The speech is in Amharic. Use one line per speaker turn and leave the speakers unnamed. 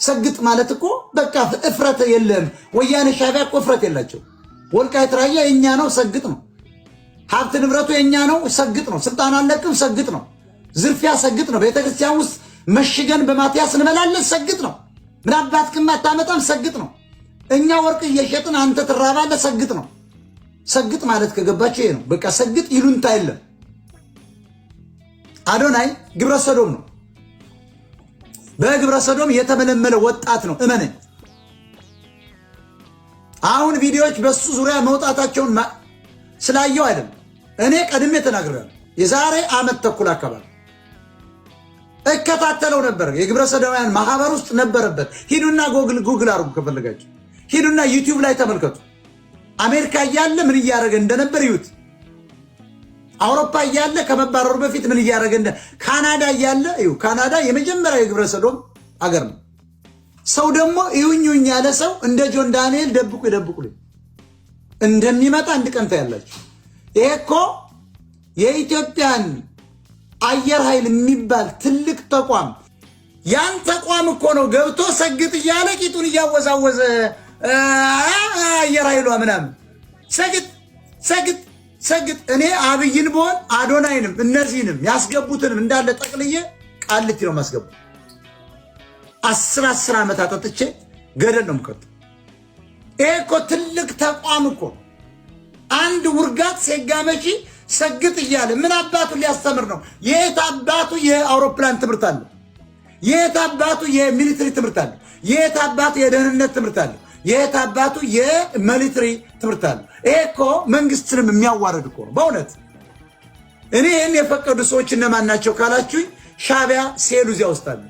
ሰግጥ ማለት እኮ በቃ እፍረት የለም። ወያኔ ሻዕቢያ እኮ እፍረት የላቸው። ወልቃይት ራያ የእኛ ነው፣ ሰግጥ ነው። ሀብት ንብረቱ የእኛ ነው፣ ሰግጥ ነው። ስልጣን አለቅም፣ ሰግጥ ነው። ዝርፊያ ሰግጥ ነው። ቤተክርስቲያን ውስጥ መሽገን በማትያስ እንበላለን፣ ሰግጥ ነው። ምን አባትክም አታመጣም፣ ሰግጥ ነው። እኛ ወርቅ እየሸጥን አንተ ትራባለህ፣ ሰግጥ ነው። ሰግጥ ማለት ከገባቸው ይሄ ነው። በቃ ሰግጥ ይሉንታ የለም። አዶናይ ግብረ ሰዶም ነው። በግብረ ሰዶም የተመለመለ ወጣት ነው። እመነኝ። አሁን ቪዲዮዎች በሱ ዙሪያ መውጣታቸውን ስላየው አይደለም። እኔ ቀድሜ ተናግሬያለሁ። የዛሬ ዓመት ተኩል አካባቢ እከታተለው ነበር። የግብረ ሰዶማውያን ማህበር ውስጥ ነበረበት። ሂዱና Google Google አድርጉ ከፈለጋችሁ፣ ሂዱና YouTube ላይ ተመልከቱ። አሜሪካ እያለ ምን እያደረገ እንደነበር ይዩት። አውሮፓ እያለ ከመባረሩ በፊት ምን እያደረገ እንደ ካናዳ እያለ እዩ። ካናዳ የመጀመሪያ የግብረ ሰዶም አገር ነው። ሰው ደግሞ እዩኝ እዩኝ ያለ ሰው እንደ ጆን ዳንኤል ደብቁ ይደብቁ እንደሚመጣ አንድ ቀን ታያላችሁ። ይሄ እኮ የኢትዮጵያን አየር ኃይል የሚባል ትልቅ ተቋም፣ ያን ተቋም እኮ ነው ገብቶ ሰግጥ እያለ ቂጡን እያወዛወዘ አየር ኃይሏ ምናምን ሰግጥ ሰግጥ ሰግጥ። እኔ አብይን ብሆን አዶናይንም እነዚህንም ያስገቡትንም እንዳለ ጠቅልዬ ቃሊቲ ነው ማስገቡ። 10 10 ዓመት አጠጥቼ ገደል ነው የምከተው። ይሄ እኮ ትልቅ ተቋም እኮ፣ አንድ ውርጋት ሴጋመቺ ሰግጥ እያለ ምን አባቱ ሊያስተምር ነው? የት አባቱ የአውሮፕላን ትምህርት አለ? የት አባቱ የ military ትምህርት አለ? የት አባቱ የደህንነት ትምህርት አለ? የት አባቱ የ military ትምህርት አለ? ይሄ እኮ መንግስትንም የሚያዋርድ እኮ ነው በእውነት። እኔ ይህን የፈቀዱ ሰዎች እነማን ናቸው ካላችሁኝ፣ ሻዕቢያ ሴሉ እዚያ ውስጥ አለ።